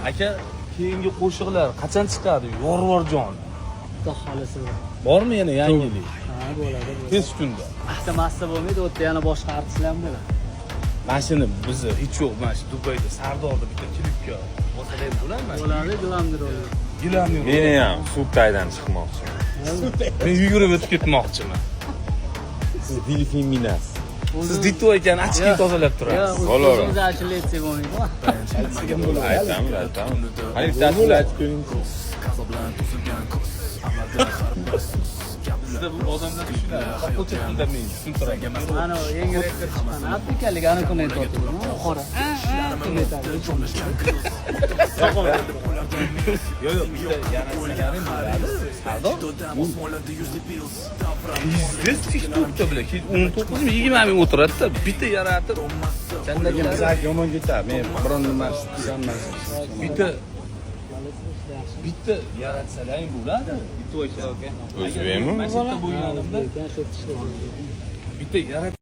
Aka, keyingi qo'shiqlar qachon chiqadi? Yorvorjon. Xudo xohlasa. Bormi yana yangilik? Ha, bo'ladi. Bo'ladi. Tez kunda. Bitta massa bo'lmaydi, u yerda yana boshqa artistlar ham bo'ladi. Mana shuni bizni hech yo'q, mana shu Dubayda Sardorda bitta klipga olsalar ham bo'ladimi? Bo'ladi, главный rol. Gilamni. Meni ham suv tagidan chiqmoqchi. Men yugurib o'tib ketmoqchiman. Siz delfin minasiz. Siz ditto ekan, ochki tozalab Yo'q, turasiz. Bo'laveradi. o'zimiz ashula aytsak bo'lmaydi. Aytamiz, aytamiz. Qani, bittasini aytib ko'ringchi. Sizda bu odamlar tushunadi. Qo'lcha tilda men tushuntiraman. Mana yangi reper chiqqan. Afrikalik ana kuni aytyapti. Qora. Aytadi. Yo'q, yo'q, bitta yaratsalaring bo'ladi. Sardor. Пиздец, TikTokda bilan 19 ming, 20 ming o'tiradi-da, bitta yaratib. Lekin bizaki yomon ketadi. Men biron nima desam. Bitta yaratsalaring bo'ladi. Bitta aka. O'zbekmi bu Mana shu bola? yerda bo'lganimda Shu yerda ishlaydi. bitta yarat